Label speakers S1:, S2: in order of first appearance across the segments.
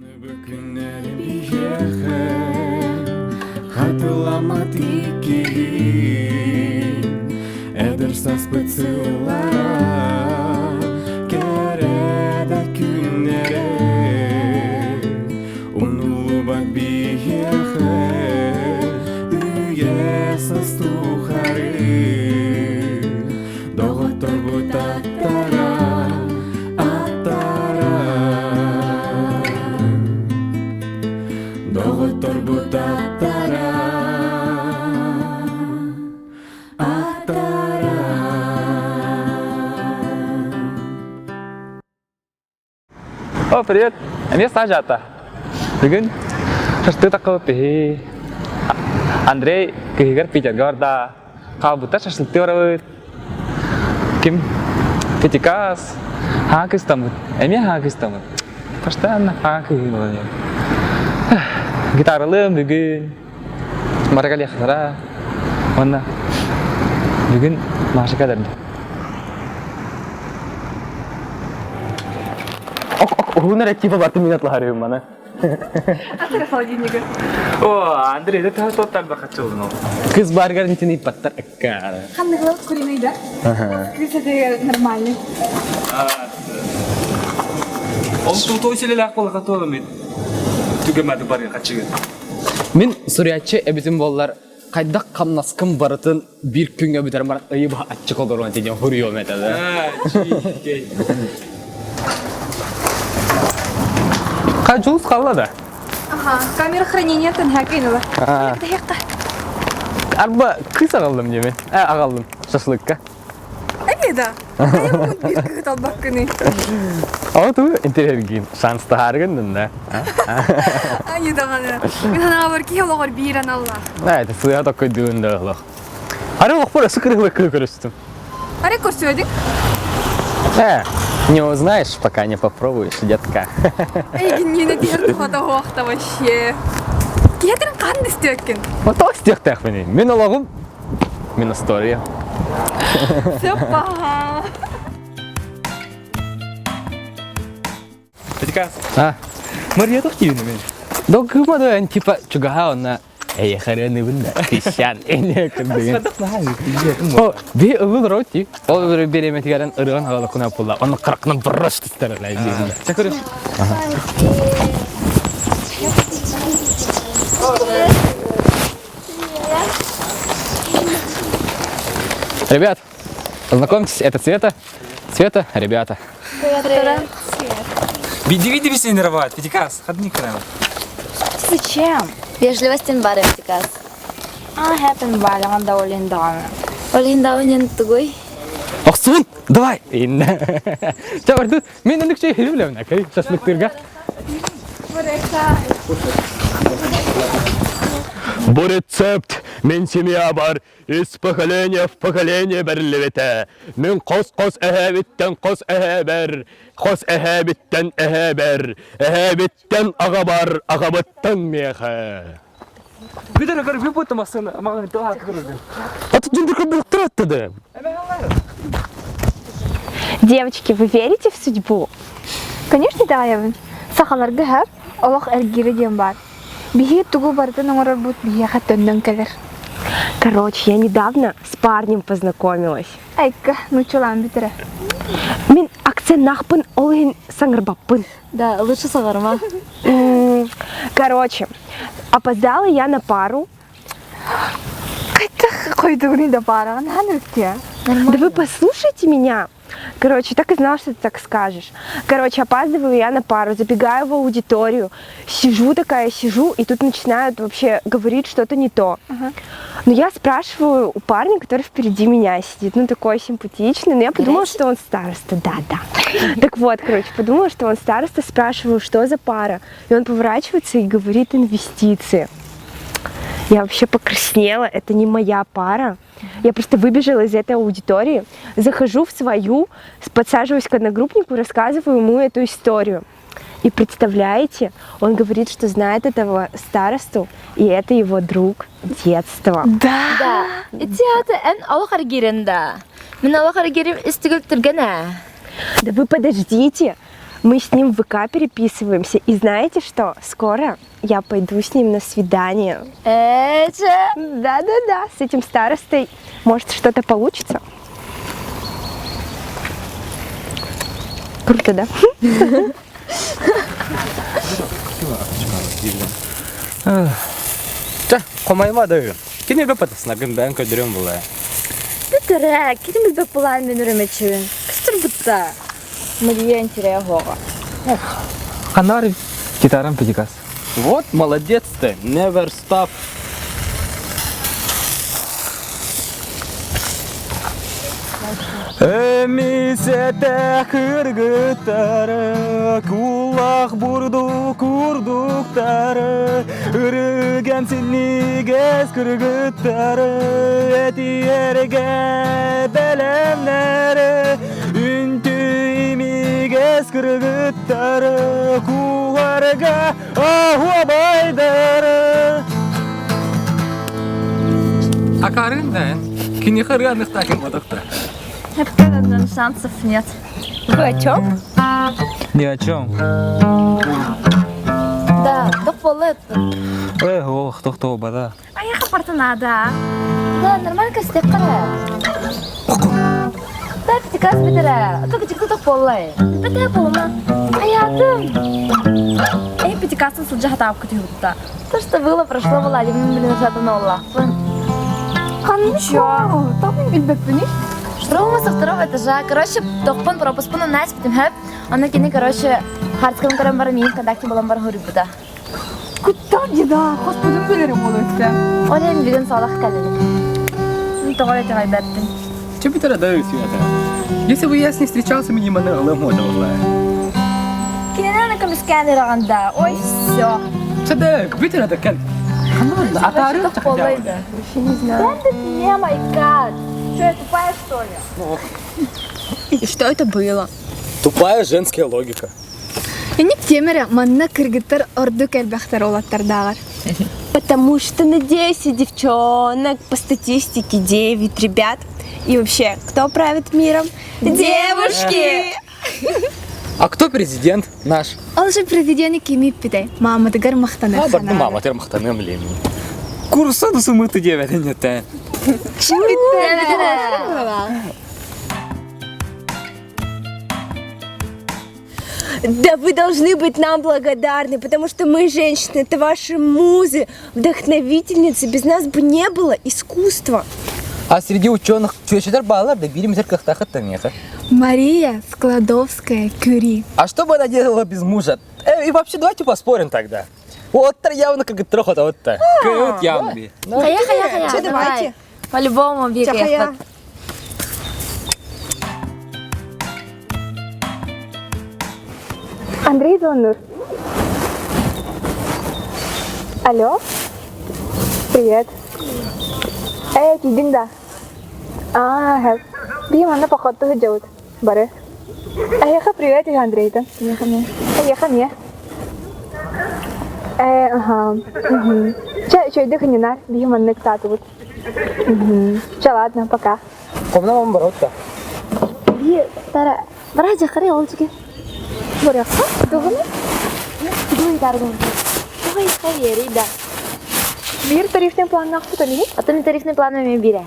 S1: Күннэри биһиэхэ хатыламмат иккиһин эдэр саспыт сыллара кэрэ да күннэри умнуллубат биһиэхэ үйэ саас тухары доҕотторбут аттара аттара Доҕотторбут аттара аттара
S2: О, привет! Эмиэ саажаата. Бүгүн шашлык таккыбыт биһи. Андрей кыһыгар Питерга барда. Хаалбыттар шашлыктыы барабыт. Ким? Пятикас. Хаҥа кыстаммыт. Эмиэ хаҥа кыстаммыт. Постоянно хаҥа кыһыы буолан Гитаралыам бүгүн. Бары кэлиэхтэрэ. Уонна бүгүн Маша кэлэрдэ.
S3: Ок, ок, уһун эрэ типа бартын мин атлаһарыым маны.
S4: Атара холодильнигы.
S2: О, Андрей, это ты тот так хотел, ну.
S3: Кыз баргар нитин иппаттар ыккаары.
S4: Ханныгы куриный да? Кыз это нормальный.
S2: Ол той селелээх буолаха туола мен. Түгэмэди барыа хачыгын.
S3: Мин суруйааччы эбитим буоллар хайдах хамнаскым барытын биир күҥҥэ бүтэрэн баран ыйы быһа аччык олоруон этэ диэн хуруйуом этэ да. Хажулус қалла да?
S4: Ага, камера хранения тынһа кыйныла.
S3: Арба кыс аҕаллым диэми. Э, аҕаллым шашлыкка.
S4: Эмиэ да. Хайа биир кыһыт албаккыный.
S3: Ол туу интэриэргиин шанс таһааргын да.
S4: Айы даҕаны. Мин санаабар киһи олоҕор биир аналлаах.
S3: Ээ, сыа токкойдуун да олох. Ары олохпор өссө кырыһылык кыһы көрүстүм.
S4: Ары көрсүөдүк?
S3: Э, не узнаешь, пока не попробуешь, детка.
S4: Эйгинниин этиһэр тухата хуохта вообще. Киһиэтин хаан истиэккин?
S3: Отоо истиэхтээхпиний. Мин олоҕум, мин история.
S4: Все паха.
S2: Петикас.
S3: А?
S2: Мария туох диибин мен?
S3: Докума да эн типа чугаһа онна эйэхэрэнибин да Крисян эне кырдыгын. О, би ылыл роти. Ол бір береметигерен ырыган ағала куна пулла. Оны қырқынан бұрыш түстер
S2: Чакырыш.
S3: Ребят, познакомьтесь, это Света. Света, ребята.
S4: Привет.
S2: Види, види, нервовать. Петикас, ходи к нам.
S5: Зачем?
S6: Вежливостен бар эптикас.
S5: А, happen балаҕан да олин даҕаны.
S6: Олин даҕаны тугуй?
S3: Охсун, давай! Чэ, барды, мен өнүкче хирилемин, акай, шашлыктырга.
S7: Бу рецепт мин семьябар из поколения в поколение бэриллибитэ. Мин хос-хос эһээбиттэн хос эһээбэр, хос эһээбиттэн эһээбэр, эһээбиттэн аҕабар, аҕабыттан миэхэ.
S2: Бүтэр көрү бүппүт массыына маҕан тылаа көрүргүн.
S3: Аты дьүндүр көрбүттэр аттады.
S8: Девочки, вы верите в судьбу?
S4: Конечно, итэҕэйэбин. Сахаларга һэр, олох эргиирэ диэн баар. Биһиги тугу барытын оҥорорбут биһиэхэ төннөн кэлэр.
S8: Короче, я недавно с парнем познакомилась.
S4: Айка, нууччалаан бүтэрэ.
S8: Мин акценнаахпын, ол иһин саҥарбаппын.
S6: Да, лучше саҥарыма.
S8: Короче, опоздала я на пару.
S4: Хайдах хойдугуний да паараҕын хаан үктиэ?
S8: Да вы послушайте меня. Короче, так и знала, что ты так скажешь. Короче, опаздываю я на пару, забегаю в аудиторию, сижу такая, сижу, и тут начинают вообще говорить что-то не то. Но я спрашиваю у парня, который впереди меня сидит, ну такой симпатичный, но я подумала, что он староста, да-да. Так вот, короче, подумала, что он староста, спрашиваю, что за пара. И он поворачивается и говорит инвестиции. Я вообще покраснела, это не моя пара. Я просто выбежала из этой аудитории, захожу в свою, подсаживаюсь к одногруппнику, рассказываю ему эту историю. И представляете, он говорит, что знает этого старосту, и это его друг детства.
S4: Да.
S6: Да. Ити аата эн олох эргиирин да. Мин олох эргиирим истигил түргэн ээ.
S8: Да вы подождите. Мы с ним в ВК переписываемся. И знаете что? Скоро я пойду с ним на свидание.
S6: Эче!
S8: Да-да-да, с этим старостой может что-то получится. Круто, да?
S9: Чэ, хомоймо да үһү. Кини билбэт снагын бэйэм көрдөрүөм буолла.
S6: Бүтэрэ, кини билбэт булаан мин үрэмэчибин. Кыстыр бутта. Мария интересоҕа.
S2: Ханар гитарам педикас.
S9: Вот молодец ты, never stop.
S1: Эмисэтэ кыргыттары, кулах бурду курдуктары, ырыган синнигес кыргыттары, этиэргэ бэлэмнэри, үнтү имигес кыргыттары, куһарга оһуобайдары.
S2: Акарын да, кини хырыаныхтаахын бодохто.
S6: Шансов нет.
S8: Вы о чем?
S2: Ни о чем.
S6: Да, тоқ
S2: Эх, ох, тохтоо бада.
S5: Аяха партанада.
S6: Да, нормально костяк қара. Да, пятикас бітірі. Только тикті тоқ болай. Бітірі болма. Аятым.
S5: Эй, пятикастын сылжа хатаап күтү
S6: То, что было, прошло, Владимир, блин, жатана Аллахпын.
S4: Ничего, тоқпын билбеппини.
S6: Что со второго этажа? Короче, тоқпын пропускпын унайс битим хэп. Аны кини, короче, хардском көрөн бар миин ВКонтакте болон бар хурибута.
S4: Куттар деда, хоспудун билерим ол өттө.
S6: Ол эми бүгүн салах кэллим.
S5: Тоҕо итэҕэйбэппин.
S2: Че бүтэрэ да үсү Если бы я с ней встречался, мне маны ылым ола.
S5: Кинини көмүскээн ыраганда. Ой, все.
S2: Че да, бүтэрэ да кэл. Атары
S8: Вообще не знаю.
S6: Не, май гад. Что, я тупая, что ли?
S4: И что это было?
S9: Тупая женская логика.
S4: Эник темере манна кыргыттар ордук элбэхтэр уолаттардааҕар.
S8: Потому что на 10 девчонок, по статистике 9 ребят. И вообще, кто правит миром? Девушки!
S9: А кто президент наш?
S4: Ол же президени кими иппитэй? Мааматыгар махтанар
S9: А, барды мама, тэр махтаным леми.
S2: Курса сумыты девять, не те.
S8: Да вы должны быть нам благодарны, потому что мы, женщины, это ваши музы, вдохновительницы. Без нас бы не было искусства.
S9: А среди ученых чүөчэлэр бааллар да биир эмэ кыахтаах меха.
S4: Мария Складовская Кюри.
S9: А что бы она делала без мужа? И вообще, давайте поспорим тогда. Вот явно как трохот, вот так.
S2: Кыт ямби.
S6: Хая, хая, хая.
S8: Че, давайте.
S6: По-любому, Вика,
S8: Хая.
S4: Андрей Зонур. Алло? Привет. Эй, тиийдиҥ да? Аа, биһи манна походка сылдьабыт. Бары. Эйиэхэ привет, Андрейтан. Эйиэхэ эмиэ. Э, ага. Мгм. Чэ, үчүгэйдик сынньанаар, биһи маннык таатыбыт. Чэ, ладно, пока.
S9: Комна мам баротта.
S6: Би, тара, бара жакыры ол жиге.
S4: Барыахха, тугуну?
S6: Дуй таргын. Дуй хайери да.
S4: Биир тарифный планнаахпыт олиһи.
S6: Атын тарифный план эми бире.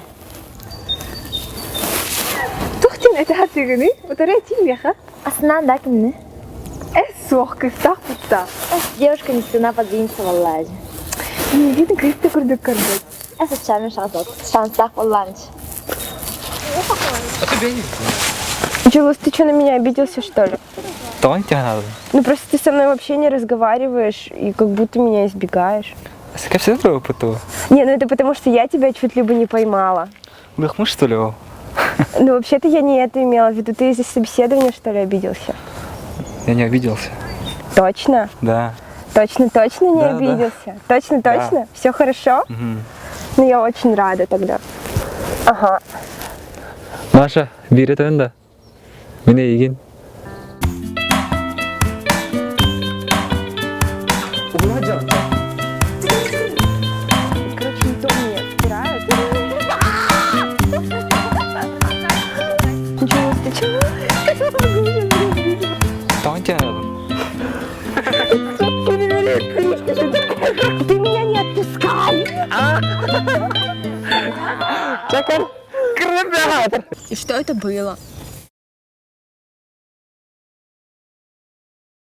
S4: Туох диэн этэ сатыыгыный? Утары этиим миэхэ.
S6: Асынан да кимни?
S4: Э, суох, кыыстаах бутта.
S6: Девушка не стена подвинется валлажи.
S4: Миигин кыыс да курдук көрбөт.
S6: Эс чамын шанстах болланч.
S8: Джулус, ты что, на меня обиделся, что ли?
S2: Тоҕо тебе надо.
S8: Ну просто ты со мной вообще не разговариваешь и как будто меня избегаешь.
S2: Я всегда опыту.
S8: Не, ну это потому что я тебя чуть ли бы не поймала.
S2: Лыхмы, что ли?
S8: Ну вообще-то я не это имела в виду. Ты из-за собеседования, что ли, обиделся?
S2: Я не обиделся.
S8: Точно?
S2: Да.
S8: Точно, точно не
S2: Да, да.
S8: обиделся? Точно,
S2: Да.
S8: точно? Все хорошо?
S2: Мгм.
S8: Ну я очень рада тогда. Ага.
S2: Маша, биир да. Мин эйигин.
S8: Короче, не то мне втирают. Джулус, ты чего? Я не могу сейчас без видео.
S2: Тоҕо тиэрэлим?
S8: Ты меня не отпускай!
S1: Чакар.
S8: И что это было?